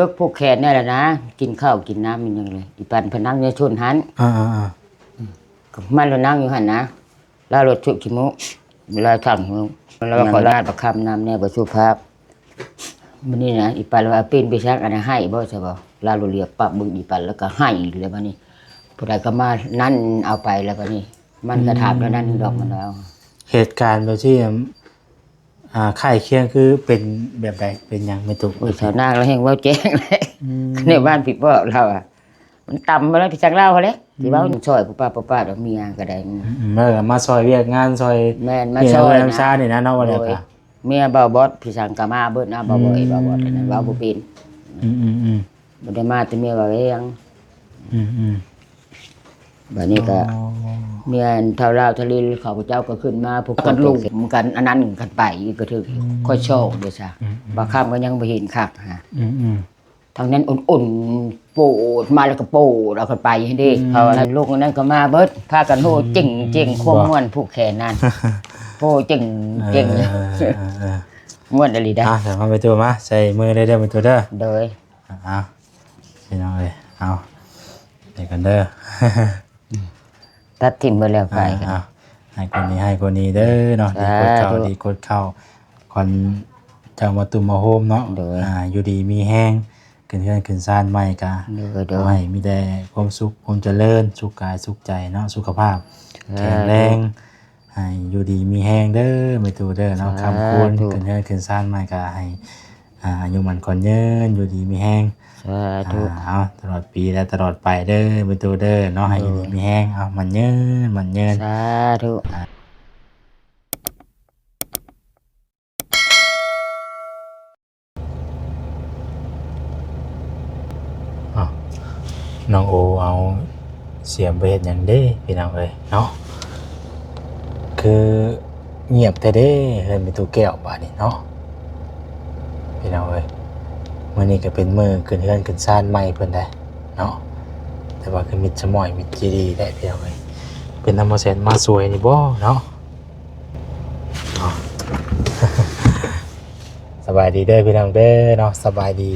ຈົກຜູກແຂນແນ່ລະນະ ກິນເຂົ້າກິນນ້ຳອີ່ຫຍັງເລີຍ. ອີ່ປັນເພິ່ນນັ່ງຢູ່ຊົນຫັ້ນ ອ່າໆໆ ອືມ ກໍມາລະນັ່ງຢູ່ຫັ້ນນະ. ລາວລົດຊຸກຂີ້ມູກ ລາວທັງຂີ້ມູກ ລາວວ່າຂໍລາດປາກຄຳນຳແນ່ ບໍ່ສຸພາບ. ມື້ນີ້ນະ ອີ່ປັນວ່າ ເປັນໄປຊັກ ອັນນັ້ນໃຫ້ບໍ່ຊະບໍ່? ລາວລະຫຼຽບປັບເບິ່ງອີ່ປັນ ແລ້ວກໍໃຫ້ອີກແລ້ວບາດນີ້. ຜູ້ໃດກໍມານັ້ນເອົາໄປແລ້ວບາດນີ້ ມັນກໍຖາມເທົ່ານັ້ນດອກ ມັນວ່າ. ເຫດການແບບທີ່ ອ່າ ຄ້າຍຄຽງຄືເປັນແບບໃດ? ເປັນຫຍັງແມ່ຕູ້? ໂອ້ຍ ສາວນາງລາວແຮ່ງເວົ້າແຈ້ງແຫຼະ ອືມ ໃນບ້ານພີ່ປ້ອລາວອະ ມັນຕຳມາແລ້ວ ພີ່ສັງລາວຫັ້ນແຫຼະ ອືມ ທີ່ເວົ້າຊ່ອຍປຸບປັບປຸບປັບດອກ ເມຍກໍໄດ້ ອືມ ອືມ ແລ້ວກໍມາຊ່ອຍວຽກງານ ຊ່ອຍ ແມ່ນ ມາຊ່ອຍນະ ຊານີ້ນະເນາະ ວ່າແລ້ວກໍ ໂດຍ ເມຍບ່າວບອດ ພີ່ສັງກໍມາເບິດນະ ບ່າວບອຍ ອືມ ບ່າວບອດນະ ເວົ້າບໍ່ເປັນ ອືມໆໆ ບໍ່ໄດ້ມາແຕ່ເມຍວ່າແຮງ ອືມໆ ບາດນີ້ກໍ ອໍ ເມຍອັນທ້າວລາວທະລິນ ເຂົາເຈົ້າກໍຂຶ້ນມາ ພວກກັນລຸມກັນ ອັນນັ້ນກັນໄປ ກໍຖືກ ອືມ ຂ້ອຍຊອກເດ້ຊະ ອືມໆ ບາງຄ່ຳກໍຍັງບໍ່ເຫັນຄັກຫາ ອືມໆ ທາງນັ້ນອຸ່ນໆ ໂປດມາແລ້ວກໍໂປດເອົາກັນໄປຫັ້ນເດ້ ອືມ ເຂົານັ້ນ ລູກນັ້ນກໍມາເບິດ ພາກັນໂຫ ອືມ ເຈັງໆ ຄວາມມ່ວນຜູກແຂນນັ້ນ ໂປເຈັງໆ ເອີ ເອີ ມ່ວນອີ່ຫຼີໄດ໋ ອ່ະ ເອົາໄປຕູ້ມາ ໃສ່ມືເດີ ໄປຕູ້ເດີ ໂດຍ ເອົາ ພີ່ນ້ອງເອີຍ ເອົາ ໄປກັນເດີ ຕັດຖິ້ມເບິດແລ້ວໄປ ອ່າ ໃຫ້ກວ່ານີ້ ໃຫ້ກວ່ານີ້ເດີເນາະ ດີກົດເຂົ້າ ສາທຸ ດີກົດເຂົ້າ ຂວັນເຈົ້າມາຕຸ້ມມາໂຮມເນາະ ໂດຍ ອ່າ ຢູ່ດີມີແຮງ ຂຶ້ນເຮືອນຂຶ້ນຊານໃໝ່ກະ ໂດຍ ໂດຍ ຂໍໃຫ້ມີແຕ່ຄວາມສຸກ ຄວາມຈະເລີນ ສຸກກາຍສຸກໃຈເນາະ ສຸຂະພາບ ສາທຸ ແຂງແຮງ ໃຫ້ຢູ່ດີມີແຮງເດີແມ່ຕູ້ເດີເນາະ ສາທຸ ຄ້ຳຄູນ ຂຶ້ນເຮືອນຂຶ້ນຊານໃໝ່ກະໃຫ້ ອ່າ ອາຍຸໝັ້ນຂວັນຍືນ ຢູ່ດີມີແຮງ ສາທຸ ອ່າ ເອົາ ຕະຫຼອດປີ ແລະ ຕະຫຼອດໄປເດີແມ່ຕູ້ເດີເນາະ ໃຫ້ຢູ່ດີມີແຮງ ເອົາ ໝັ້ນຍືນ ໝັ້ນຍືນ ສາທຸ ອ່າ ອ້າວ ນ້ອງໂອເອົາສຽມໄປເຮັດຫຍັງເດ້ ພີ່ນ້ອງເອີຍເນາະ ຄືງຽບແທ້ເດ້ເຮືອນແມ່ຕູ້ແກ້ວບາດນີ້ເນາະ ພີ່ນ້ອງເອີຍ. ມື້ນີ້ກໍເປັນມື້ຂຶ້ນເຮືອນຂຶ້ນຊານໃໝ່ເພິ່ນໄດ໋ເນາະ ແຕ່ວ່າຄືມິດສະໝອຍມິດຈີ່ດີແທ້ ພີ່ນ້ອງເອີຍ. ເປັນນຳບໍ່ແຊນມາຊ່ວຍນີ້ບໍ່ເນາະ? ສະບາຍດີເດີພີ່ນ້ອງເດີເນາະ ສະບາຍດີ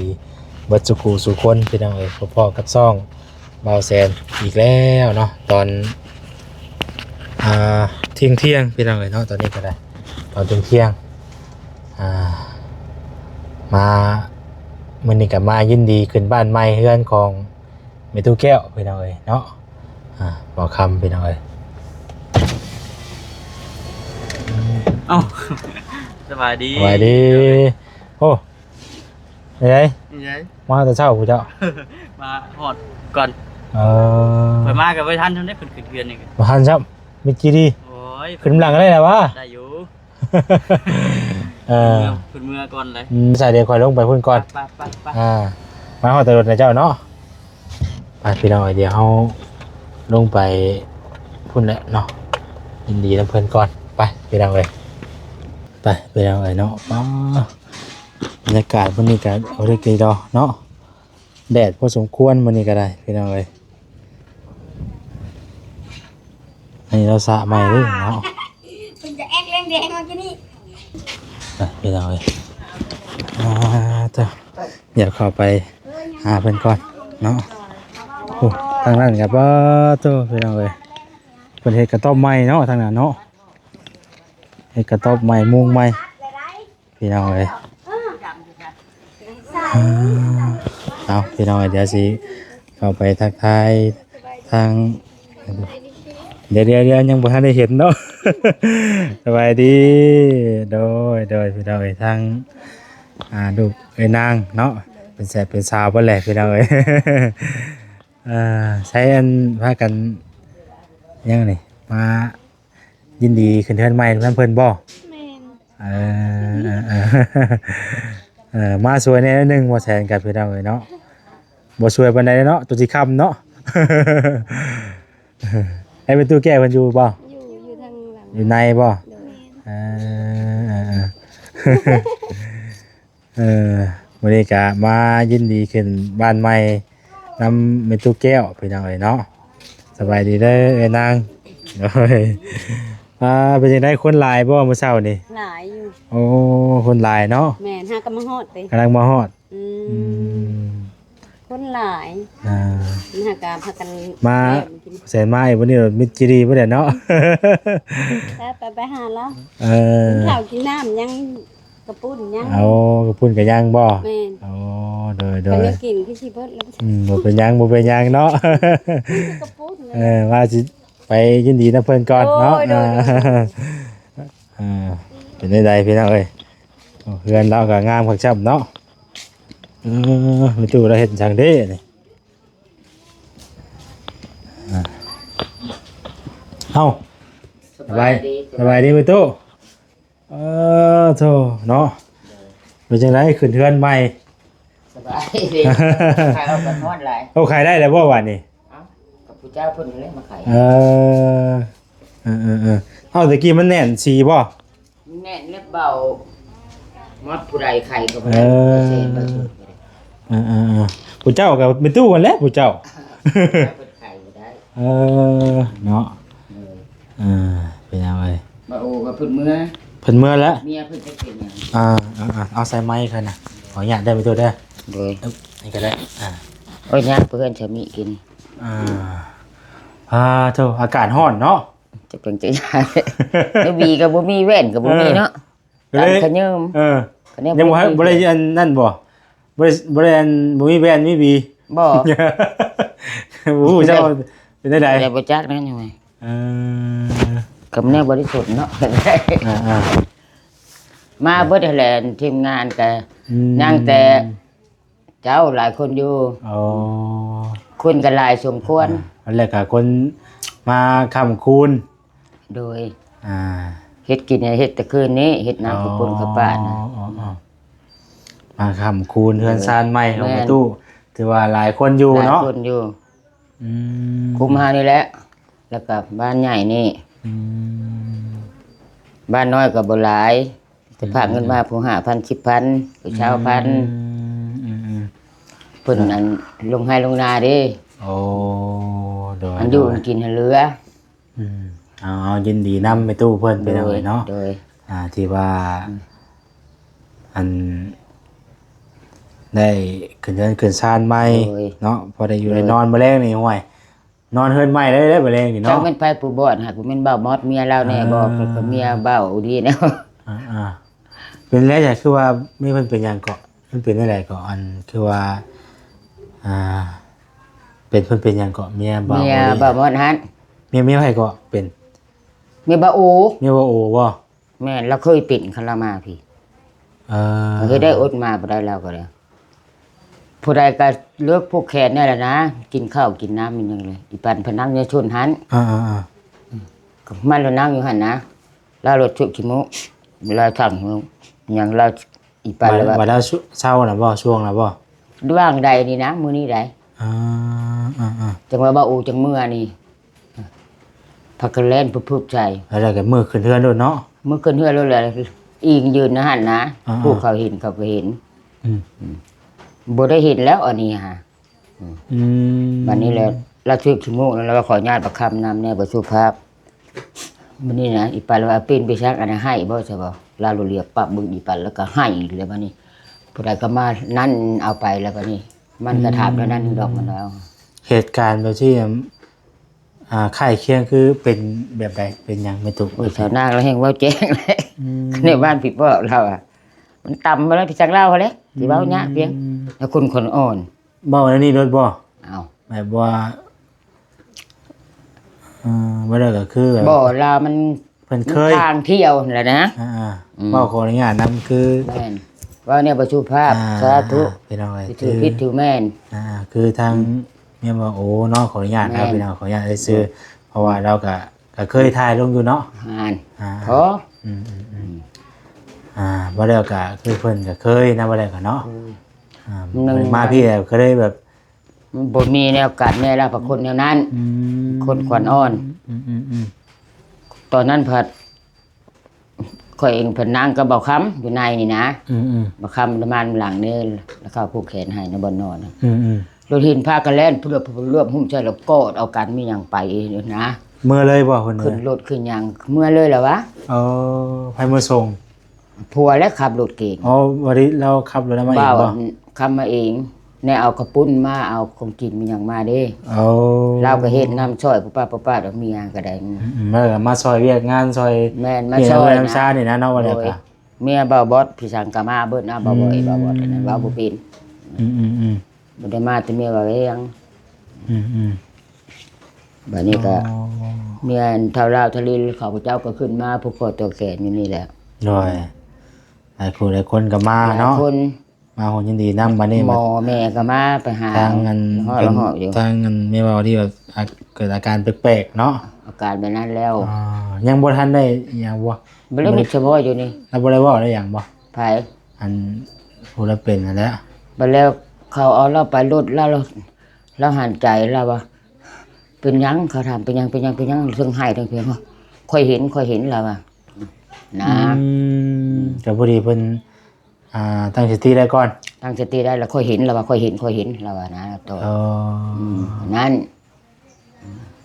ເບິດສູ່ຄູ່ສູ່ຄົນພີ່ນ້ອງເອີຍ ພົບພໍ້ກັບຊ່ອງບ່າວແສນອີກແລ້ວເນາະ ຕອນ ອ່າ ທ່ຽງໆ ພີ່ນ້ອງເອີຍເນາະ ຕອນນີ້ກໍໄດ້ຕອນທ່ຽງໆ ອ່າ ມາ ມື້ນີ້ກໍມາຍິນດີຂຶ້ນບ້ານໃໝ່ເຮືອນຂອງແມ່ຕູ້ແກ້ວພີ່ນ້ອງເອີຍເນາະ. ອ່າ ບໍ່ຄຳພີ່ນ້ອງເອີຍ ເອົ້າ ສະບາຍດີ ສະບາຍດີ ໂອ້ ເປັນໃດ ເປັນໃດ ມາແຕ່ເຊົ້າພຸ້ນເຈົ້າ ມາຮອດກ່ອນ ເອີ ຂ້ອຍມາກໍບໍ່ທັນ ທັນໄດ້ເພິ່ນຂຶ້ນເຮືອນນີ້ ບໍ່ທັນຊ້ຳ ມິດຈີ່ດີ ໂອ້ຍ ຂຶ້ນນຳຫຼັງກໍໄດ້ລະວະ ໄດ້ຢູ່ ເອີ ເພິ່ນເມືອ ເພິ່ນເມືອກ່ອນເລີຍ ອືມ ໃສ່ ດຽວຂ້ອຍລົງໄປພຸ້ນກ່ອນ ໄປ ໄປ ໄປ ອ່າ ມາຮອດແຕ່ລົດນະເຈົ້າເນາະ ໄປພີ່ນ້ອງ ດຽວເຮົາລົງໄປພຸ້ນແຫຼະເນາະ ຍິນດີນຳເພິ່ນກ່ອນ ໄປພີ່ນ້ອງເອີຍ ໄປພີ່ນ້ອງເອີຍເນາະ. ປ້າ ບັນຍາກາດມື້ນີ້ກໍໂອເຄດອກເນາະ ແດດພໍສົມຄວນມື້ນີ້ກໍໄດ້ພີ່ນ້ອງເອີຍ. ອັນນີ້ລາວສະໃໝ່ເດ້ເນາະ ເພິ່ນຈະແອກແດງໆມາກິນນີ້ ໄປພີ່ນ້ອງເອີຍ ອ່າ ເຈົ້າ ດຽວເຂົ້າໄປຫາເພິ່ນກ່ອນເນາະ. ໂອ້ ທາງນັ້ນກໍ ປາໂທ້ ພີ່ນ້ອງເອີຍ ເພິ່ນເຮັດກະຕອບໃໝ່ເນາະ ທາງນັ້ນເນາະ ເຮັດກະຕອບໃໝ່ ມຸງໃໝ່ ພີ່ນ້ອງເອີຍ ເອົາ ພີ່ນ້ອງເອີຍ ດຽວຊິເຂົ້າໄປທັກທາຍທາງ ດຽວໆ ຍັງບໍ່ທັນໄດ້ເຫັນເນາະ ສະບາຍດີ ໂດຍ ໂດຍ ພີ່ນ້ອງເອີຍ ທາງ ອ່າ ລູກເອື້ອຍນາງເນາະ ເປັນແສບເປັນສາວເບິດແຫຼະ ພີ່ນ້ອງເອີຍ ເອີ ໃຊ້ອັນ ພາກັນ ຫຍັງນີ້ ມາ ຍິນດີຂຶ້ນເຮືອນໃໝ່ນຳເພິ່ນບໍ່? ແມ່ນ ເອີ ເອີ ເອີ ເອີ ມາຊ່ວຍແດ່ໜ້ອຍໜຶ່ງ ບໍ່ແຊນກັນພີ່ນ້ອງເອີຍເນາະ ບໍ່ຊ່ວຍປານໃດເນາະ ຕົວຊິຄ່ຳເນາະ. ໄອ້ເປັນຕູ້ແກ້ວເພິ່ນຢູ່ບໍ່? ຢູ່ ຢູ່ທາງຫຼັງ ຢູ່ໃນບໍ່? ໂດຍ ເອີ ເອີ ເອີ ເອີ ມື້ນີ້ກະມາຍິນດີຂຶ້ນບ້ານໃໝ່ນຳແມ່ຕູ້ແກ້ວ ພີ່ນ້ອງເອີຍເນາະ. ສະບາຍດີເດີເອື້ອຍນາງ ໂດຍ ອ່າ ເປັນຈັ່ງໃດ ຄົນຫຼາຍບໍ່ມື້ເຊົ້ານີ້? ຫຼາຍຢູ່ ໂອ້ ຄົນຫຼາຍເນາະ ແມ່ນ ຫາກະມາຮອດເດ້ ກຳລັງມາຮອດ ອືມ ອືມ ຄົນຫຼາຍ ອ່າ ມັນຫາກາພາກັນມາແລ່ນກິນ ແສນມາອີກ ວັນນີ້ມິດຈີດີບໍ່ໄດ້ເນາະ ໄປ ໄປ ໄປຫາລາວ ເອີ ກິນເຂົ້າກິນນ້ຳຍັງ ກະປຸ້ນຍັງ ເອົາ ກະປຸ້ນກະຍັງບໍ່? ແມ່ນ ໂອ້ ໂດຍ ໂດຍ ຄັນໄດ້ກິນຄືຊິເບິດແລ້ວ ອືມ ບໍ່ເປັນຫຍັງ ບໍ່ເປັນຫຍັງເນາະ ກະປຸ້ນ ເອີ ວ່າຊິໄປຍິນດີນຳເພິ່ນກ່ອນເນາະ ໂດຍ ໂດຍ ອ່າ ໂດຍ ອ່າ ເປັນໃດໆ ພີ່ນ້ອງເອີຍ ເຮືອນລາວກໍງາມຄັກຊ້ຳເນາະ ເອີ ແມ່ຕູ້ລາວເຮັດຫຍັງເດ້ນີ້? ອ່າ ເອົ້າ ສະບາຍດີ ສະບາຍດີແມ່ຕູ້ ເອີ ໂທ້ເນາະ ເປັນຈັ່ງໃດຂຶ້ນເຮືອນໃໝ່? ສະບາຍດີ ຂາຍອອກກັນຮ້ອນຫຼາຍ ໂອ້ ຂາຍໄດ້ແລ້ວບໍ່ບາດນີ້? ເອົ້າ ກັບຜູ້ເຈົ້າເພິ່ນນີ້ແຫຼະມາຂາຍ ເອີ ເອີໆໆ ເອົ້າ ແຕ່ກີ້ມັນແໜ້ນສີບໍ່? ແໜ້ນແລ້ວເບົາ ໝົດຜູ້ໃດຂາຍກໍບໍ່ໄດ້ ເອີ ເປີເຊັນ ເອີໆໆ ຜູ້ເຈົ້າກັບແມ່ຕູ້ຫັ້ນແຫຼະ ຜູ້ເຈົ້າ ເພິ່ນຂາຍບໍ່ໄດ້ ເອີ ເນາະ ເອີ ເປັນຫຍັງເອີຍ ບໍ່ໂອວ່າເພິ່ນເມືອ ເພິ່ນເມືອແລ້ວ ເມຍເພິ່ນຈັກເປັນຫຍັງ ອ່າໆໆ ເອົາໃສ່ໄມເພິ່ນນະ ຂໍອະນຸຍາດເດີແມ່ຕູ້ເດີ ໂດຍ ນີ້ກໍໄດ້ ອ່າ ໂອ້ຍ ຍາກເພື່ອນສາມີກິນ ອ່າ ອ່າ ໂທ້ ອາກາດຮ້ອນເນາະ ຈັກເປັນຈັ່ງໃດ ນະຫວີກໍບໍ່ມີ ແວ່ນກໍບໍ່ມີເນາະ ເອີ ຕາມຂະເຍີມ ເອີ ຂະເຍີມ ຍັງບໍ່ ບໍ່ໄດ້ອັນນັ້ນບໍ່? ບໍ່ໄດ້ ບໍ່ໄດ້ອັນ ບໍ່ມີແວ່ນມີຫວີ ບໍ່ ບໍ່ຮູ້ເຈົ້າເປັນຈັ່ງໃດ ບໍ່ຈັກແນວນີ້ ເອີ ກໍແນວບໍລິສຸດເນາະ ອ່າໆ ມາເບິດຫັ້ນແຫຼະ ທີມງານກໍ ອືມ ຍັງແຕ່ ເຈົ້າ ຫຼາຍຄົນຢູ່ ອໍ ຄົນກໍຫຼາຍສົມຄວນ ອ່າ ແລ້ວກໍຄົນມາຄ້ຳຄູນ ໂດຍ ອ່າ ເຮັດກິນເຮັດແຕ່ຄືນນີ້ ເຮັດນ້ຳ ອໍ ເຂົ້າປຸ້ນເຂົ້າປານະ ອໍໆ ມາຄ້ຳຄູນເຮືອນຊານໃໝ່ຂອງ ແມ່ນ ແມ່ຕູ້ ຖືວ່າຫຼາຍຄົນຢູ່ເນາະ ຫຼາຍຄົນຢູ່ ອືມ ຄຸ້ມເຮົານີ້ແຫຼະ ແລ້ວກໍບ້ານໃຫຍ່ນີ້ ອືມ ບ້ານນ້ອຍກໍບໍ່ຫຼາຍ ແຕ່ພາກເງິນມາ ອືມ ຜູ້ຫ້າພັນ ສິບພັນ ຜູ້ຊາວພັນ ອືມ ອືມໆ ເພິ່ນນັ້ນລົງໄຮ່ລົງນາເດ້ ໂອ້ ໂດຍ ອັນຢູ່ ໂດຍ ອັນກິນໃຫ້ເຫຼືອ ອືມ ເອົາ ເອົາ ຍິນດີນຳແມ່ຕູ້ເພິ່ນ ໂດຍ ພີ່ນ້ອງເອີຍເນາະ ໂດຍ ອ່າ ທີ່ວ່າ ອືມ ອັນ ໄດ້ຂຶ້ນເຮືອນຂຶ້ນຊານໃໝ່ ໂດຍ ເນາະ ພໍໄດ້ຢູ່ ໂດຍ ໄດ້ນອນ ມື້ແລງນີ້ ຫ້ວຍ ນອນເຮືອນໃໝ່ໄດ້ເດ້ ມື້ແລງນີ້ເນາະ ຈັກແມ່ນໃຜຜູ້ບອດ ຫາກບໍ່ແມ່ນບ່າວມອດເມຍລາວແດ່ ອ່າ ບໍ່ ກໍເມຍບ່າວອຸດີແດ່ ອ່າໆ ເປັນແລ້ວ ຄືວ່າເມຍເພິ່ນເປັນຫຍັງເກາະ ມັນເປັນແນວໃດເກາະ ອັນ ຄືວ່າ ອ່າ ເປັນ ເພິ່ນເປັນຫຍັງເກາະ ເມຍບ່າວ ເມຍບ່າວມອດຫັ້ນ ເມຍ ເມຍໃຜເກາະ ເປັນ ເມຍບ່າວໂອ ເມຍບ່າວໂອບໍ່? ແມ່ນ ລາວເຄີຍເປັນ ຄັນລາວມາພີ້ ເອີ ເຮັດໄດ້ອົດມາບໍ່ໄດ້ ລາວກໍໄດ້ ຜູ້ໃດກໍເລີກຜູກແຂນແນ່ລະນະ ກິນເຂົ້າກິນນ້ຳມັນຫຍັງເລີຍ ອີປານພະນັກງານຊົນຫັ້ນ ອ່າໆໆ ກໍມັນລະນັ່ງຢູ່ຫັ້ນນະ ລາວລົດຊຸກຂີ້ມູກ ລາວທັງຫຍັງລາວ ອີປານລະວ່າ ວ່າລາວເຊົານະບໍ່ ຊ່ວງລະບໍ່ ວ່າງໃດນີ້ນະ ມື້ນີ້ໃດ ອ່າໆໆ ຈັ່ງວ່າບ່າວໂອຈັ່ງເມືອນີ້ ພາກັນແລ່ນປຶບໆໃສ່ ແລ້ວກໍມື້ຂຶ້ນເຮືອນໂລດເນາະ ມື້ຂຶ້ນເຮືອນໂລດແຫຼະ ອີງຢືນຢູ່ຫັ້ນນະ ອ່າໆ ຜູ້ເຂົາເຫັນເຂົາກໍເຫັນ ອືມ ອືມ ບໍ່ໄດ້ເຫັນແລ້ວອັນນີ້ຫາ ອືມ ອືມ ບັດນີ້ແຫຼະ ລາວຖືກຂີ້ມູກ ແລ້ວລາວວ່າຂໍອະນຸຍາດບັກຄຳນຳແດ່ ບໍ່ສຸພາບ ບັດນີ້ນະ ອີປານລະວ່າເປັນໄປຊັກ ອັນນັ້ນໃຫ້ບໍ່ຊະບໍ່ ລາວລະຫຼຽບປັບເບິ່ງອີປານ ແລ້ວກໍໃຫ້ອີກແລ້ວບັດນີ້ ຜູ້ໃດກໍມານັ້ນເອົາໄປແລ້ວບັດນີ້ ມັນກໍຖາມແນວນັ້ນດອກ ອືມ ມັນວ່າ ເຫດການແບບທີ່ ອ່າ ຄ້າຍຄຽງຄືເປັນແບບໃດ ເປັນຫຍັງແມ່ຕູ້? ໂອ້ຍ ສາວນາງລາວແຮ່ງເວົ້າແຈ້ງເລີຍ ອືມ ໃນບ້ານພີ່ປ້ອລາວອະ ມັນຕຳມາແລ້ວ ໄປຈັກລາວຫັ້ນແຫຼະ ຊິເວົ້າຍາກພຽງ ອືມ ແລ້ວຄົນ ຄົນອ່ອນ ເວົ້າແນວນີ້ໂລດບໍ່? ເອົ້າ ແບບວ່າ ເອີ ບໍ່ໄດ້ກໍຄືແບບ ບໍ່ ລາວມັນ ເພິ່ນເຄີຍ ທາງທ່ຽວຫັ້ນແຫຼະນະ ອ່າໆ ອືມ ເວົ້າຂໍອະນຸຍາດນຳ ຄື ແມ່ນ ເວົ້າແນວບໍ່ສຸພາບ ອ່າ ສາທຸ ພີ່ນ້ອງເອີຍ ຖືກຜິດຖືກແມ່ນ ອ່າ ຄືທາງ ອືມ ເມຍບ່າວໂອເນາະ ຂໍອະນຸຍາດນະ ແມ່ນ ພີ່ນ້ອງ ຂໍອະນຸຍາດເອີ່ຍຊື່ ເພາະວ່າລາວກະ ກະເຄີຍຖ່າຍລົງຢູ່ເນາະ ອ່າ ພໍ ອືມໆໆ ອ່າ ບໍ່ແລ້ວກະຄືເພິ່ນກະເຄີຍນະ ບໍ່ແລ້ວກະເນາະ ເຄີຍ ອ່າ ມາພີ້ກະເລີຍແບບ ມັນບໍ່ມີແນວກັນແນ່ລະ ເພາະຄົນແນວນັ້ນ ອືມ ຄົນຂວັນອ່ອນ ອືມໆໆ ຕອນນັ້ນພັດ ຂ້ອຍເອງເພິ່ນນັ່ງກັບບ່າວຄຳຢູ່ໃນນີ້ນະ ອືມໆ ບ່າວຄຳນະມານຫຼັງນີ້ ແລ້ວເຂົາຜູກແຂນໃຫ້ໃນບ່ອນນອນນະ ອືມໆ ໂລດເຫັນພາກັນແລ່ນ ລວບ ລວບຫຸ້ມໃສ່ ແລ້ວກອດເອົາກັນມີຫຍັງໄປນະ ເມືອເລີຍບໍ່? ເພິ່ນຂຶ້ນລົດຂຶ້ນຫຍັງ ເມືອເລີຍລະວະ ເອີ ໃຜເມືອສົ່ງ? ຜົວແຫຼະຂັບລົດເກັງ ອໍ ບໍ່ໄດ້ ລາວຂັບລົດນຳມາເອງບໍ່? ບ່າວ ຄຳມາເອງ ແນວເອົາເຂົ້າປຸ້ນມາ ເອົາຂອງກິນມີຫຍັງມາເດ້. ໂອ້ ລາວກໍເຮັດນຳ ຊ່ອຍປຸບປັບປຸບປັບ ເມຍກໍໄດ້. ອືມ ແລ້ວກໍມາຊ່ອຍວຽກງານ ຊ່ອຍ ແມ່ນ ມາຊ່ອຍນຳຊານີ້ນະເນາະ ວ່າແລ້ວກໍ ເມຍບ່າວບອດ ພີ່ສັງກໍມາເບິດນະ. ບ່າວບອດ ອືມ ບ່າວບອດ ອັນນັ້ນເວົ້າບໍ່ເປັນ. ອືມໆໆ ບໍ່ໄດ້ມາແຕ່ເມຍບ່າວແຫວງ. ອືມໆ ບັດນີ້ກໍ ອໍ ເມຍອັນເຖົ້າລາວທະລິນ ເຂົາເຈົ້າກໍຂຶ້ນມາຜູກຄໍຕໍ່ແຂນຢູ່ນີ້ແຫຼະ. ໂດຍ ຫຼາຍຜູ້ຫຼາຍຄົນກໍມາເນາະ ຫຼາຍຄົນ ມາໂຫຍິນດີນຳ. ບັດນີ້ໝໍແມ່ກໍມາ ໄປຫາທາງອັນ ເປັນທາງອັນແມ່ເວົ້າທີ່ວ່າ ອາ ເກີດອາການແປກໆເນາະ ອາການແບບນັ້ນແລ້ວ. ອໍ ຍັງບໍ່ທັນໄດ້ຫຍັງບໍ່? ບໍ່ໄດ້ມີສະເພາະຢູ່ນີ້ ລາວບໍ່ໄດ້ເວົ້າໄດ້ຫຍັງບໍ່? ໃຜ? ອັນຜູ້ລາວເປັນຫັ້ນແຫຼະ. ບັດແລ້ວເຂົາເອົາລາວໄປລົດລາວ ລາວຫັນໃຈລາວວ່າ ເປັນຫຍັງ? ເຂົາຖາມ ເປັນຫຍັງ ເປັນຫຍັງ ເປັນຫຍັງ? ເທິງໄຫ້ເທິງພຽງ. ຂ້ອຍເຫັນ ຂ້ອຍເຫັນ ລາວວ່ານະ. ອືມ ກໍພໍດີເພິ່ນ ອ່າ ຕັ້ງສະຕິໄດ້ກ່ອນ ຕັ້ງສະຕິໄດ້ແລ້ວ ຂ້ອຍເຫັນ ລາວວ່າ ຂ້ອຍເຫັນ ຂ້ອຍເຫັນ ລາວວ່ານະ. ໂຕ ອໍ ອືມ ນັ້ນ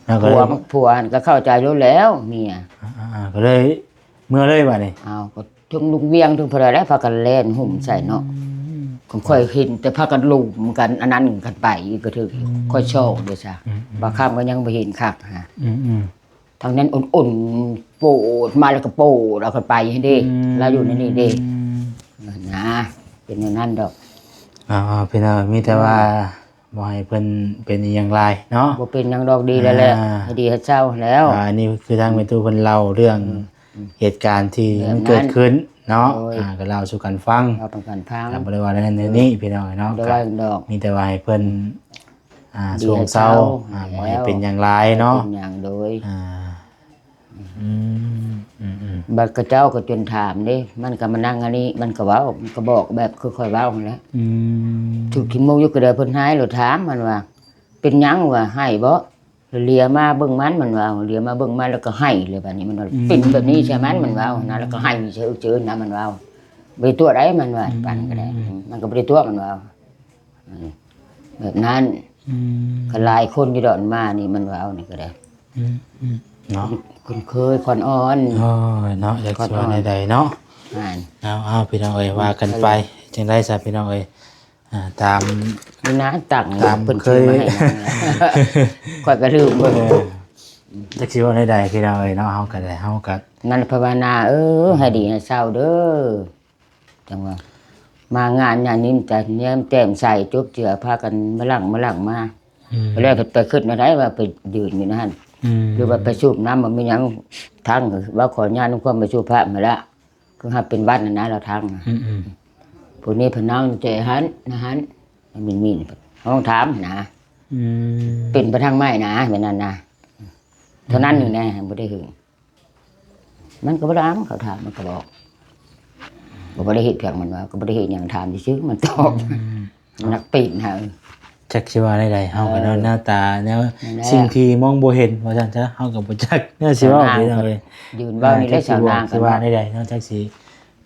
ແລ້ວກໍເລີຍ ຜົວ ຜົວຫັ້ນກໍເຂົ້າໃຈໂລດແລ້ວເມຍ. ອ່າໆ ກໍເລີຍເມືອເລີຍບາດນີ້. ອ້າວ ກໍ ເທິງລຸງວຽງເທິງຜູ້ໃດແຫຼະ ພາກັນແລ່ນຫຸ້ມໃສ່ເນາະ. ອືມ ຂ້ອຍເຫັນແຕ່ພາກັນລຸມກັນ ອັນນັ້ນກັນໄປ ກໍຖືກ ອືມ ຂ້ອຍຊອກເດ້ຊະ. ອືມໆ ບ່າວຄຳກໍຍັງບໍ່ເຫັນຄັກຫັ້ນ. ອືມໆ ທາງນັ້ນອົນໆ ໂປດມາແລ້ວກໍໂປດເອົາກັນໄປຫັ້ນເດ້. ອືມ ລາວຢູ່ໃນນີ້ເດ້ ອືມ ນະ ເປັນແນວນັ້ນດອກ. ເອົາໆ ພີ່ນ້ອງ ມີແຕ່ວ່າ ອືມ ບໍ່ໃຫ້ເພິ່ນເປັນອີ່ຫຍັງຫຼາຍເນາະ. ບໍ່ເປັນຫຍັງດອກ ດີແລ້ວແຫຼະ ອ່າ ໃຫ້ດີໃຫ້ເຊົາແລ້ວ. ອ່າ ອັນນີ້ຄືທາງແມ່ຕູ້ເພິ່ນເລົ່າເລື່ອງ ອືມ ອືມ ເຫດການທີ່ມັນເກີດຂຶ້ນເນາະ. ໂດຍ ອ່າ ກໍເລົ່າສູ່ກັນຟັງ ເລົ່າສູ່ກັນຟັງ ກໍບໍ່ໄດ້ວ່າແນວນັ້ນແນວນີ້ ອືມ ພີ່ນ້ອງເນາະ. ບໍ່ໄດ້ວ່າຫຍັງດອກ ກໍມີແຕ່ວ່າໃຫ້ເພິ່ນ ອ່າ ຊ່ວງເຊົາ ອ່າ ບໍ່ໃຫ້ເປັນຫຍັງຫຼາຍເນາະ ບໍ່ເປັນຫຍັງ. ໂດຍ ອ່າ ອືມ ອືມໆ ບັດເຂົາເຈົ້າກໍຈົນຖາມເດ້ ມັນກໍມານັ່ງອັນນີ້ ມັນກໍເວົ້າ ມັນກໍບອກແບບຄືຂ້ອຍເວົ້າຫັ້ນແຫຼະ. ອືມ ຖືກຂີ້ໂມຢູ່ກໍໄດ້ ເພິ່ນຮ້າຍໂລດ. ຖາມມັນວ່າ ເປັນຫຍັງວ່າ ໄຫ້ບໍ່? ເຫຼຍມາເບິ່ງມັນ ມັນວ່າ ເຫຼຍມາເບິ່ງມັນແລ້ວກໍໄຫ້ເລີຍ. ບາດນີ້ມັນວ່າ ອືມ ເປັນແບບນີ້ໃສ່ມັນ ມັນເວົ້ານະ ແລ້ວກໍໄຫ້ເຊີນນະ ມັນເວົ້າ. ບໍ່ໄດ້ຕົວະໃດ ມັນວ່າ ອືມ ປານນັ້ນກໍໄດ້ ອືມ ມັນກໍບໍ່ໄດ້ຕົວະ ມັນເວົ້າ. ອືມ ແບບນັ້ນ ອືມ ກໍຫຼາຍຄົນຢູ່ດອກ ມານີ້ ມັນວ່າເອົານີ້ກໍໄດ້. ອືມໆ ເນາະ ຄຸ້ນເຄີຍ ຂວັນອ່ອນ. ໂອ້ຍ ເນາະ ຈັກຊິວ່າແນວໃດເນາະ. ເອົາໆ ພີ່ນ້ອງເອີຍ ວ່າກັນໄປ. ອືມ ຈັ່ງໃດຊະ ພີ່ນ້ອງເອີຍ ອ່າ ຕາມ ນີ້ນະ ຕັ້ງ ຕາມເພິ່ນເຄີຍ ຊື້ມາໃຫ້ນະ ຂ້ອຍກໍລືມເບິ່ງ. ເອີ ຈັກຊິເວົ້າແນວໃດ ພີ່ນ້ອງເອີຍເນາະ. ເຮົາກໍໄດ້ ເຮົາກໍ ນັ້ນພາວະນາເອີຍ ໃຫ້ດີໃຫ້ເຊົາເດີ. ຈັ່ງວ່າມາງານຍາມນີ້ມີແຕ່ແນມແຕ້ມໃສ່ ຈົບເຈືອ ພາກັນມາຫຼັງມາຫຼັງມາ. ອືມ ແລ້ວໄປຄິດແນວໃດວ່າໄປຢືນຢູ່ນັ້ນ ອືມ ຫຼືວ່າໄປສູບນ້ຳ ມັນມີຫຍັງ ທັງເວົ້າຂໍອະນຸຍາດນຳຄວາມໄປສູບພະມາລະ ຄືຫາເປັນຫວັດຫັ້ນນະ ລາວທັງນະ. ອືມໆ ຜູ້ນີ້ເພິ່ນນັ່ງແຈຫັນນະຫັ້ນ ມິນໆ ຫ້ອງຖາມນະ. ອືມ ເປັນໄປທາງໄມ້ນະ ແມ່ນນັ້ນນະ. ເທົ່ານັ້ນນີ້ແຫຼະ ບໍ່ໄດ້ຫຶງ. ມັນກໍບໍ່ໄດ້ຖາມ ເຂົາຖາມມັນກໍບອກ ກໍບໍ່ໄດ້ເຮັດພຽງ ມັນວ່າ ກໍບໍ່ໄດ້ເຮັດຫຍັງ ຖາມຊື່ໆ ມັນຕອບ. ອືມ ມັນນັກປີນຫາ ຈັກຊິວ່າແນວໃດ ເຮົາກໍເນາະ ເອີ ໜ້າຕາແນວ ນັ້ນແຫຼະ ສິ່ງທີ່ມອງບໍ່ເຫັນວ່າຊັ້ນຊະ ເຮົາກໍບໍ່ຈັກແນວຊິເວົ້າ ພີ່ນ້ອງເອີຍ. ຢືນເວົ້ານີ້ແຫຼະ ຊາວນາງ ຊິວ່າແນວໃດເນາະ ຈັກຊິ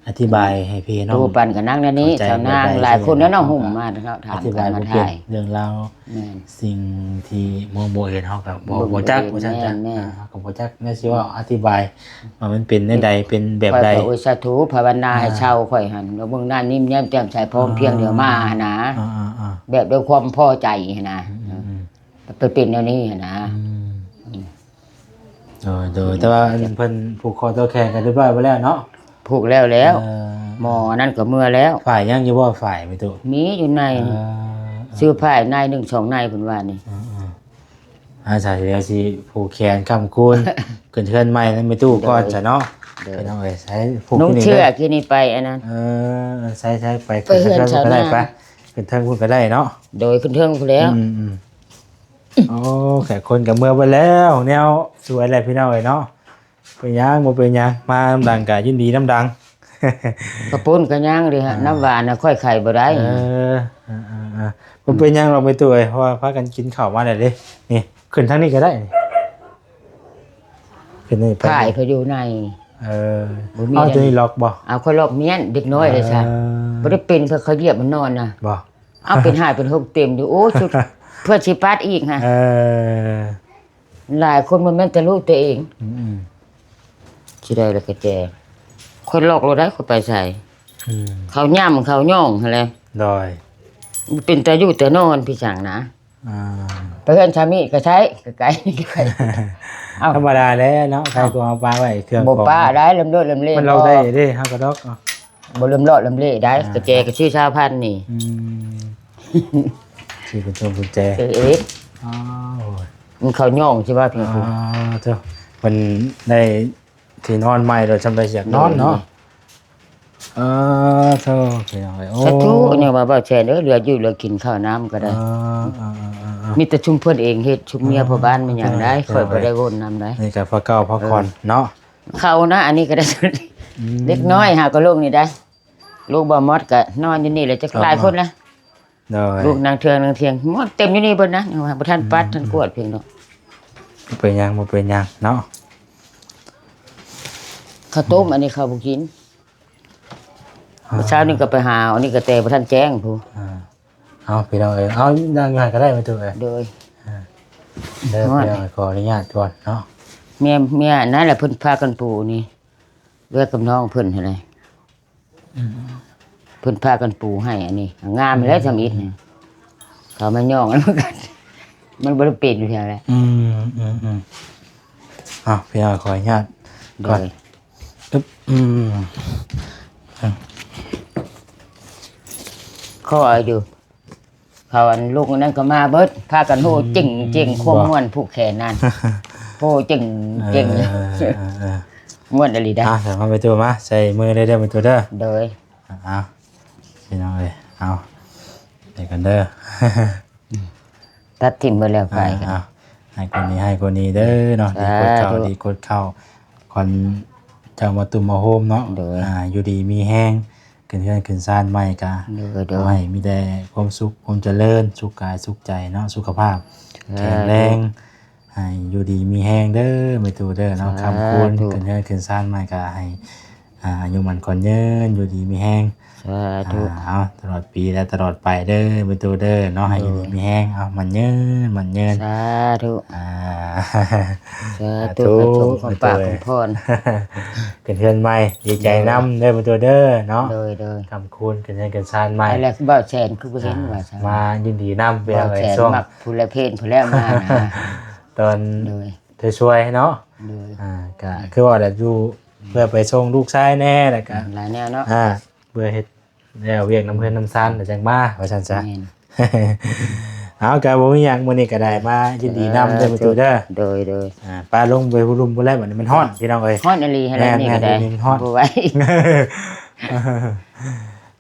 ອະທິບາຍໃຫ້ພີ່ນ້ອງ ໂຕປັນກໍນັ່ງແນວນີ້ ເຂົ້າໃຈ ຊາວນາງ ແບບໃດ ຫຼາຍຄົນແລ້ວເນາະ ຫຸ້ມມາເນາະ ຖາມກັນມາຖ່າຍ ອະທິບາຍບໍ່ເປັນເລື່ອງລາວ ແມ່ນ ສິ່ງທີ່ມອງບໍ່ເຫັນ ເຮົາກໍບໍ່ ບໍ່ ບໍ່ຈັກ ບໍ່ເຫັນ ວ່າຊັ້ນຊະ ແມ່ນໆ ເຮົາກໍບໍ່ຈັກແນວຊິເວົ້າ ອະທິບາຍວ່າມັນເປັນແນວໃດ ເປັນແບບໃດ. ຂ້ອຍກໍ ໂອ້ຍ ສາທຸ ພາວະນາໃຫ້ເຊົາ ອ່າ ຂ້ອຍຫັ້ນ ເບິ່ງໜ້າຍິ້ມແຍ້ມແຈ່ມໃສ ພ້ອມພຽງ ອ່າ ດຽວມາຫັ້ນນະ ອ່າໆໆ ແບບດ້ວຍຄວາມພໍໃຈຫັ້ນນະ ອືມໆ ໄປເປັນແນວນີ້ຫັ້ນນະ. ອືມ ອືມ ໂດຍໆ ແຕ່ວ່າເພິ່ນຜູກຄໍຕໍ່ແຂນກັນຮຽບຮ້ອຍໄປແລ້ວເນາະ? ຜູກແລ້ວແລ້ວ ເອີ ໝໍນັ້ນກໍເມືອແລ້ວ. ຝ້າຍຍັງຢູ່ບໍ່? ຝ້າຍແມ່ຕູ້ ມີຢູ່ໃນ ເອີ ຊື້ຝ້າຍໃນໜຶ່ງສອງໃນເພິ່ນວ່ານີ້. ເອີໆ ອາ ສາຍດຽວຊິຜູກແຂນຄ້ຳຄູນ ຂຶ້ນເຮືອນໃໝ່ນຳແມ່ຕູ້ກ່ອນຊະເນາະ. ໂດຍ ພີ່ນ້ອງເອີຍ ໃສ່ຜູກ ນຸ່ງເສື້ອ ນີ້ເດີ ຄືນີ້ໄປອັນນັ້ນ ເອີ ໃສ່ໆ ໄປ ໄປເຮືອນ ຂຶ້ນເທິງ ຊາວນາ ໄປ ຂຶ້ນເທິງພຸ້ນກໍໄດ້ເນາະ. ໂດຍ ຂຶ້ນເທິງພຸ້ນແລ້ວ ອືມໆ ໂອ້ ແຂກຄົນກໍເມືອເບິດແລ້ວ ແນວສວຍແຫຼະ ພີ່ນ້ອງເອີຍເນາະ. ເປັນຫຍັງ ບໍ່ເປັນຫຍັງ ມານຳດັງກະຍິນດີນຳດັງ. ເຂົ້າປຸ້ນກໍຍັງເດ ອ່າ ນ້ຳຫວານນະຂ້ອຍຂາຍບໍ່ໄດ້. ເອີ ເອີໆໆ ບໍ່ເປັນຫຍັງດອກແມ່ຕູ້ເອີຍ ເພາະວ່າພາກັນກິນເຂົ້າມາແລ້ວເດ້. ນີ້ ຂຶ້ນທາງນີ້ກໍໄດ້ ນີ້ ຂຶ້ນນີ້ໄປ ຝ້າຍເພິ່ນຢູ່ໃນ. ເອີ ບໍ່ມີ ເອົາ ອັນ ຕົວນີ້ລັອກບໍ່? ເອົາ ຂ້ອຍລັອກມ້ຽນ ເດັກນ້ອຍເດ້ຊະ. ເອີ ບໍ່ໄດ້ເປັນ ເພິ່ນເຂົາຢຽບມັນນອນນະ. ບໍ່? ເອົາ ເປັນຫ້າຍເປັນຫົກເຕັມຢູ່. ໂອ້ ຊຸດ ເພື່ອຊິປັດອີກຫະ. ເອີ ຫຼາຍຄົນບໍ່ແມ່ນແຕ່ລູກຕົວເອງ. ອືມໆ ຊິໄດ້ລະກະແຈ ຂ້ອຍລັອກໂລດໄດ໋ ຂ້ອຍໄປໃສ. ອືມ ເຂົາຫຍ້ຳເຂົາຍ່ອງຫັ້ນແຫຼະ. ໂດຍ ເປັນຕາຢູ່ຕານອນພີ່ຊ່າງນະ. ອ່າ ໄປເຮືອນສາມີກໍໃຊ້ ໃກ້ໆ ເອົ້າ ທຳມະດາແຫຼະເນາະ ໃຜກໍເອົາປະໄວ້ເຄື່ອງ ບໍ່ປະໄດ້ ລຳເລີດລຳເລ ມັນເລົ່າໄດ້ເດ້ ເຮົາກໍດອກ ບໍ່ລຳເລີດລຳເລໄດ້ ອ່າ ກະແຈກໍຊື້ຊາວພັນນີ້ ອືມ ຊື້ກຸນຊົງກຸນແຈ ເອີ ອ້າວ ມັນເຂົ້າຍ່ອງຊິວ່າເພິ່ນ ອ່າ ເຈົ້າ ເພິ່ນໄດ້ ທີ່ນອນໃໝ່ໂດຍ ຊ່ຳໄດ້ຢາກນອນເນາະ ເອີ ໂທ້ ພີ່ນ້ອງເອີຍ ໂອ້ ສາທຸ ຍັງວ່າ ບ່າວແສນເອີຍ ເຫຼືອຢູ່ເຫຼືອກິນ ເຂົ້ານ້ຳກໍໄດ້ ເອີ ເອີ ເອີ ເອີ ມີແຕ່ຊຸມເພິ່ນເອງເຮັດ ຊຸມເມຍ ເອີ ພໍ່ບ້ານແມ່ນຫຍັງໄດ້ ຂ້ອຍບໍ່ໄດ້ໂຫນນຳໄດ້ ນີ້ກໍພາເກົ່າພາຂອນເນາະ ເຂົ້ານະ ອັນນີ້ກໍໄດ້ ອືມ ເດັກນ້ອຍຫາກໍລົງນີ້ໄດ້ ລູກບ່າວມອດກໍນອນຢູ່ນີ້ແຫຼະ ຈັກຫຼາຍຄົນລະ ໂດຍ ລູກນັ່ງເທິງນັ່ງທຽງ ໝົດເຕັມຢູ່ນີ້ເບິດນະ ຍັງວ່າບໍ່ທັນປັດ ອືມ ທັນກວດພຽງດອກ ບໍ່ເປັນຫຍັງ ບໍ່ເປັນຫຍັງເນາະ ເຂົ້າຕົ້ມ ອືມ ອັນນີ້ເຂົາບໍ່ກິນ ອ່າ ເຊົ້ານີ້ກໍໄປຫາ ອັນນີ້ກໍແຕ່ບໍ່ທັນແຈ້ງພຸ້ນ ອ່າ ເອົາ ພີ່ນ້ອງເອີຍ ເອົາ ນັ່ງຢູ່ຫັ້ນກໍໄດ້ ແມ່ຕູ້ເອີຍ ໂດຍ ອ່າ ເດີ ພີ່ນ້ອງ ຂໍອະນຸຍາດກ່ອນເນາະ ເມຍ ເມຍນັ້ນແຫຼະ ເພິ່ນພາກັນປູນີ້ ເອື້ອຍກັບນ້ອງເພິ່ນຫັ້ນແຫຼະ ອືມ ເພິ່ນພາກັນປູໃຫ້ ອັນນີ້ງາມແລ້ວ ອືມ ທຳອິດນີ້ ເຂົາມາຍ່ອງກັນ ມັນບໍ່ໄດ້ເປັນຢູ່ແລ້ວແຫຼະ ອືມ ອືມ ອືມ ເອົາ ພີ່ນ້ອງ ຂໍອະນຸຍາດກ່ອນ ໂດຍ ອຶບ ອືມ ຂໍຢູ່ ເຂົາອັນລູກນັ້ນກໍມາເບິດ ພາກັນໂຫ່ ອືມ ເຈັງໆ ຄວາມ ບໍ່ ມ່ວນຜູກແຂນນັ້ນ ໂຫ່ເຈັງໆ ເອີ ເອີ ເອີ ມ່ວນອີ່ຫຼີໄດ໋ ອ່າ ເອົາໄປຕູ້ມາ ໃສ່ມືເດີ ໄປຕູ້ເດີ ໂດຍ ເອົາ ພີ່ນ້ອງເອີຍ ເອົາ ໄປກັນເດີ ຕັດຖິ້ມເບິດແລ້ວໄປ ອ່າ ເອົາ ໃຫ້ຄົນນີ້ ໃຫ້ຄົນນີ້ເດີເນາະ ດີກົດເຂົ້າ ສາທຸ ດີກົດເຂົ້າ ຂວັນເຈົ້າມາຕຸ້ມມາໂຮມເນາະ ໂດຍ ອ່າ ຢູ່ດີມີແຮງ ຂຶ້ນເຮືອນຂຶ້ນຊານໃໝ່ກະ ໂດຍ ໂດຍ ຂໍໃຫ້ມີແຕ່ຄວາມສຸກ ຄວາມຈະເລີນ ສຸກກາຍສຸກໃຈເນາະ ສຸຂະພາບ ສາທຸ ແຂງແຮງ ໃຫ້ຢູ່ດີມີແຮງເດີ ແມ່ຕູ້ເດີເນາະ ສາທຸ ຄ້ຳຄູນ ຂຶ້ນເຮືອນຂຶ້ນຊານໃໝ່ກະໃຫ້ ອ່າ ອາຍຸໝັ້ນຂວັນຍືນ ຢູ່ດີມີແຮງ ສາທຸ ອ່າ ເອົາ ຕະຫຼອດປີ ແລະ ຕະຫຼອດໄປເດີ ແມ່ຕູ້ເດີເນາະ ໃຫ້ຢູ່ດີ ໂດຍ ມີແຮງ ເອົາ ໝັ້ນຍືນ ໝັ້ນຍືນ ສາທຸ ອ່າ ສາທຸ ສາທຸ ຂໍສົມຄວາມປາກ ແມ່ຕູ້ເອີຍ ຄວາມພອນ ຂຶ້ນເຮືອນໃໝ່ ດີໃຈນຳເດີ ໂດຍ ແມ່ຕູ້ເດີເນາະ ໂດຍ ໂດຍ ຄ້ຳຄູນ ຂຶ້ນເຮືອນຂຶ້ນຊານໃໝ່ ແລ້ວບ່າວແສນຄືບໍ່ເຫັນ ອ່າ ວ່າ ມາຍິນດີນຳ ພີ່ນ້ອງເອີຍ ຊ່ວງ ບ່າວແສນມັກຜູ້ລະເພນຜູ້ແລ້ວມານະ ຕອນ ໂດຍ ຊ່ວຍໆເນາະ ໂດຍ ອ່າ ກະຄືວ່າແຫຼະ ຢູ່ ເພື່ອໄປສົ່ງລູກຊາຍແດ່ ແລ້ວກະ ອືມ ຫຼາຍແນວເນາະ ອ່າ ເພື່ອເຮັດແລ້ວວຽກນຳເຮືອນນຳຊານ ແລ້ວຈັ່ງມາ ວ່າຊັ້ນຊະ ແມ່ນ ເອົາ ກະບໍ່ມີຫຍັງ ມື້ນີ້ກະໄດ້ມາຍິນດີນຳເດີ ແມ່ຕູ້ເດີ ໂດຍ ໂດຍ ອ່າ ປະລົງໄປພຸ້ນລຸ່ມພຸ້ນແລ້ວ ບັດນີ້ມັນຮ້ອນ ພີ່ນ້ອງເອີຍ ຮ້ອນອີ່ຫຼີຫັ້ນແຫຼະ ແມ່ນ ນີ້ກະໄດ້ ແມ່ນ ມັນຮ້ອນ ບໍ່ໄຫວ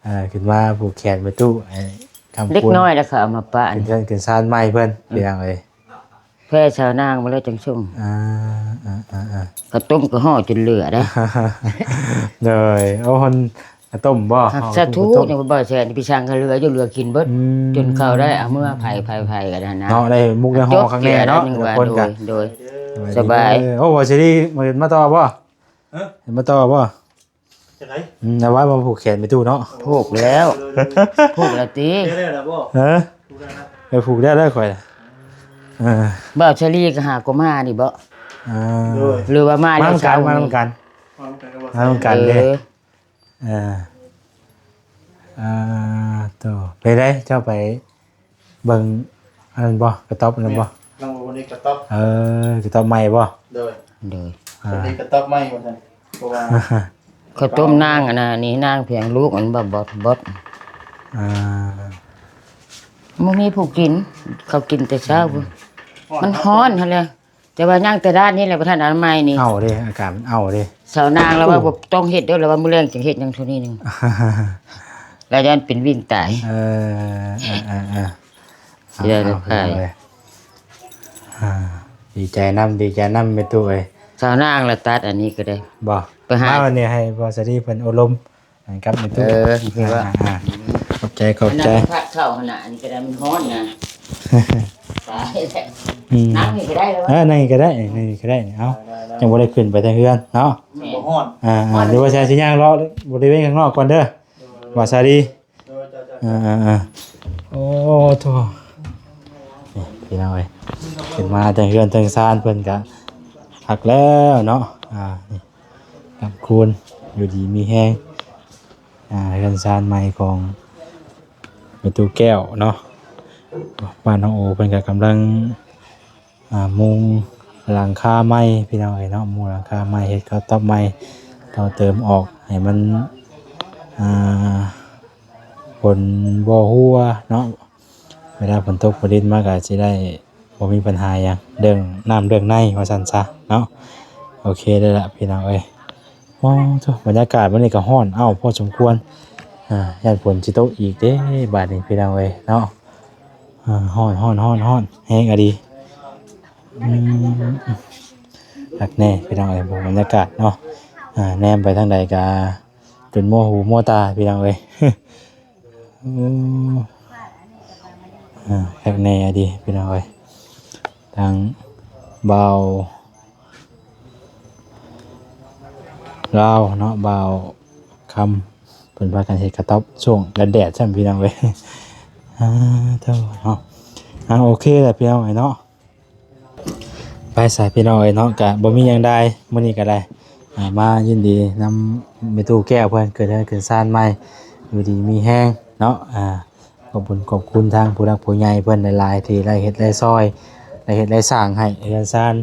ເອີ ຂຶ້ນມາຜູກແຂນແມ່ຕູ້ ໃຫ້ຄ້ຳຄູນ ເດັກນ້ອຍແລ້ວເຂົາເອົາມາປະ ຂຶ້ນເຮືອນຂຶ້ນຊານໃໝ່ເພິ່ນ ອືມ ພີ່ນ້ອງເອີຍ ແຜ່ຊາວນາງມາແລ້ວຈັ່ງສົ່ງ ອ່າ ອ່າ ອ່າ ອ່າ ເຂົ້າຕົ້ມກໍຫໍ່ຈົນເຫຼືອໄດ໋ ໂດຍ ໂອ້ ເຂົ້າຕົ້ມບໍ່ ຫາກສາທຸ ຍັງບໍ່ແຊນ ພີ່ຊ່າງກໍເຫຼືອຢູ່ ເຫຼືອກິນເບິດ ອືມ ຈົນເຂົ້າໄດ້ເອົາເມືອ ໃຜ ໃຜ ໃຜກໍໄດ້ນະ ເນາະ ໄດ້ມຸກໄດ້ຫໍ່ຄັກແນ່ເນາະ ແຕ່ລະຄົນກໍ ໂດຍ ໂດຍ ສະບາຍ ໂອ້ ບໍ່ຊິດີ ມາຕໍ່ບໍ່ ຮະ ມາຕໍ່ບໍ່? ຈັ່ງໃດ? ອືມ ເອົາໄວ້ມາຜູກແຂນແມ່ຕູ້ເນາະ ຜູກແລ້ວ ຜູກແລ້ວຕິ ແລ້ວບໍ່? ເອີ ຜູກແລ້ວແລ້ວ ໄປຜູກແລ້ວແລ້ວຂ້ອຍ ເອີ ບ່າວຊາລີກໍຫາກໍມານີ້ບໍ່? ເອີ ໂດຍ ຫຼືວ່າມາແລ້ວ ມານຳກັນ ເຊົ້ານີ້ ມານຳກັນ ມານຳກັນ ມານຳກັນເດ້ ເອີ ເອີ ເອີ ໂຕ ໄປໄດ້ ເຈົ້າໄປ ເບິ່ງອັນນັ້ນບໍ່? ກະຕັອບອັນນັ້ນບໍ່? ແມ່ນ ລອງເບິ່ງອັນນີ້ກະຕັອບ ເອີ ກະຕັອບໃໝ່ບໍ່? ໂດຍ ໂດຍ ອ່າ ອັນນີ້ກະຕັອບໃໝ່ວ່າຊັ້ນ ເພາະວ່າ ເຂົ້າຕົ້ມນາງອັນນັ້ນນີ້ ນາງພຽງລູກອັນບໍ່ ບໍ່ ບໍ່ ອ່າ ບໍ່ມີຜູ້ກິນ ເຂົາກິນແຕ່ເຊົ້າພຸ້ນ ອືມ ມັນຮ້ອນຫັ້ນແຫຼະ ແຕ່ວ່າຍັງແຕ່ດ້ານນີ້ແຫຼະ ບໍ່ທັນອັນໃໝ່ນີ້ ເອົາເດ້ ອາກາດມັນເອົາເດ້ ສາວນາງລາວວ່າ ໂອ້ ບໍ່ຕ້ອງເຮັດເດີ້ ລາວວ່າມື້ແລງຈັ່ງເຮັດຫຍັງເທົ່ານີ້ໜຶ່ງ ລາວຢ້ານເປັນວິນຕາຍ ເອີ ເອີ ເອີ ເອີ ເອີ ເອີ ເອີ ອ່າ ດີໃຈນຳ ດີໃຈນຳແມ່ຕູ້ເອີຍ ສາວນາງລະຕັດອັນນີ້ກໍໄດ້ ບໍ່ ໄປຫາ ມາວັນນີ້ໃຫ້ບ່າວສາລີເພິ່ນໂອ້ລົມ ໃຫ້ກັບແມ່ຕູ້ ເອີ ຄືວ່າ ອ່າ ຂອບໃຈ ຂອບໃຈ ອັນນັ້ນພັດເຂົ້າຫັ້ນນະ ອັນນີ້ກໍໄດ້ ມັນຮ້ອນນະ ຕາຍແລ້ວ ອືມ ນັ່ງນີ້ກໍໄດ້ແລ້ວ ເອີ ນັ່ງນີ້ກໍໄດ້ ນັ່ງນີ້ກໍໄດ້ ເອົາ ໄດ້ ໄດ້ ຈັ່ງບໍ່ໄດ້ຂຶ້ນໄປທາງເຮືອນເນາະ ແມ່ນ ບໍ່ຮ້ອນ ອ່າ ອ່າ ຫຼືວ່າຊິຍ່າງເລາະບໍລິເວນຂ້າງນອກກ່ອນເດີ ໂດຍ ບ່າວສາລີ ໂດຍ ເຈົ້າ ເຈົ້າ ອ່າ ອ່າ ໂອ້ໂທ້ ນີ້ພີ່ນ້ອງເອີຍ ຂຶ້ນມາແຕ່ເຮືອນແຕ່ຊານເພິ່ນກະຄັກແລ້ວເນາະ ອ່າ ນີ້ ກັບຄູນ ຢູ່ດີມີແຮງ ອ່າ ເຮືອນຊານໃໝ່ຂອງ ມີຕູ້ແກ້ວເນາະ ບ້ານນ້ອງໂອເພິ່ນກໍກຳລັງ ອ່າ ມຸງຫຼັງຄາໃໝ່ພີ່ນ້ອງເອີຍເນາະ ມຸງຫຼັງຄາໃໝ່ ເຮັດເຂົ້າຕອກໃໝ່ ຕໍ່ເຕີມອອກໃຫ້ມັນ ອ່າ ຝົນບໍ່ຮົ່ວເນາະ ເວລາຝົນຕົກຝົນລິນມາກໍຊິໄດ້ບໍ່ມີບັນຫາຫຍັງເລື່ອງນ້ຳເລື່ອງໃນວ່າຊັ້ນຊະເນາະ. ໂອເຄເລີຍລະພີ່ນ້ອງເອີຍ. ໂອ້ໂທ້ ບັນຍາກາດມື້ນີ້ກໍຮ້ອນເອົ້າພໍສົມຄວນ ອ່າ ຢ້ານຝົນຊິຕົກອີກເດ້ບາດນີ້ພີ່ນ້ອງເອີຍເນາະ. ອ່າ ຮ້ອນ ຮ້ອນ ຮ້ອນ ຮ້ອນແຮງອີ່ຫຼີ. ອືມ ຄັກແນ່ພີ່ນ້ອງເອີຍ ບັນຍາກາດເນາະ ອ່າ ແນມໄປທາງໃດກະຈົນມົວຫູມົວຕາພີ່ນ້ອງເອີຍ. ໂອ້ ອ່າ ຄັກແນ່ອີ່ຫຼີພີ່ນ້ອງເອີຍ ທາງບ່າວລາວເນາະ ບ່າວຄຳ ເພິ່ນພາກັນເຮັດກະຕ໊ອບຊ່ວງແດດໆຊ້ຳພີ່ນ້ອງເອີຍ. ອ່າ ໂທ້ເນາະ ອ່າ ໂອເຄລະພີ່ນ້ອງເອີຍເນາະ. ໄປຊະພີ່ນ້ອງເອີຍເນາະ ກະບໍ່ມີຫຍັງຫຼາຍ ມື້ນີ້ກໍໄດ້ ອ່າ ມາຍິນດີນຳແມ່ຕູ້ແກ້ວເພິ່ນຂຶ້ນເຮືອນຂຶ້ນຊານໃໝ່ ຢູ່ດີມີແຮງເນາະ. ອ່າ ຂອບບຸນຂອບຄຸນທາງຜູ້ຫຼັກຜູ້ໃຫຍ່ເພິ່ນຫຼາຍໆ ທີ່ໄດ້ເຮັດໄດ້ຊ່ອຍ ໄດ້ເຮັດໄດ້ສ້າງໃຫ້ເຮືອນຊານ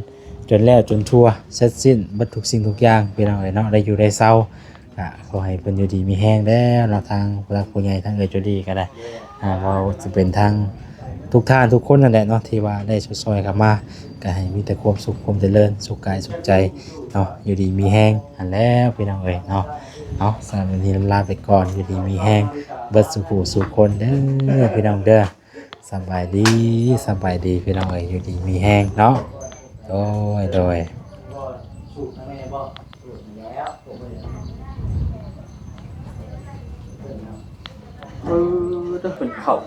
ຈົນແລ້ວຈົນທົ່ວເສັດສິ້ນເບິດທຸກສິ່ງທຸກຢ່າງພີ່ນ້ອງເອີຍເນາະ ໄດ້ຢູ່ໄດ້ເຊົາ. ກະຂໍໃຫ້ເພິ່ນຢູ່ດີມີແຮງແດ່ເນາະ ທາງຜູ້ຫຼັກຜູ້ໃຫຍ່ ທາງເອື້ອຍໂຈດີກໍໄດ້ ອ່າ ບໍ່ວ່າຈະເປັນທາງທຸກທ່ານທຸກຄົນນັ້ນແຫຼະເນາະ ທີ່ວ່າໄດ້ຊົດຊ່ອຍເຂົ້າມາ ກໍໃຫ້ມີແຕ່ຄວາມສຸກຄວາມຈະເລີນ ສຸກກາຍສຸກໃຈເນາະ ຢູ່ດີມີແຮງຫັ້ນແຫຼະພີ່ນ້ອງເອີຍເນາະ. ເອົາ ສຳລັບມື້ນີ້ລຳລາໄປກ່ອນ ຢູ່ດີມີແຮງເບິດສູ່ຜູ້ສູ່ຄົນເດີພີ່ນ້ອງເດີ. ສະບາຍດີ ສະບາຍດີພີ່ນ້ອງເອີຍ ຢູ່ດີມີແຮງເນາະ. ໂດຍ ໂດຍ ເອີ ເພິ່ນເຂົ້າ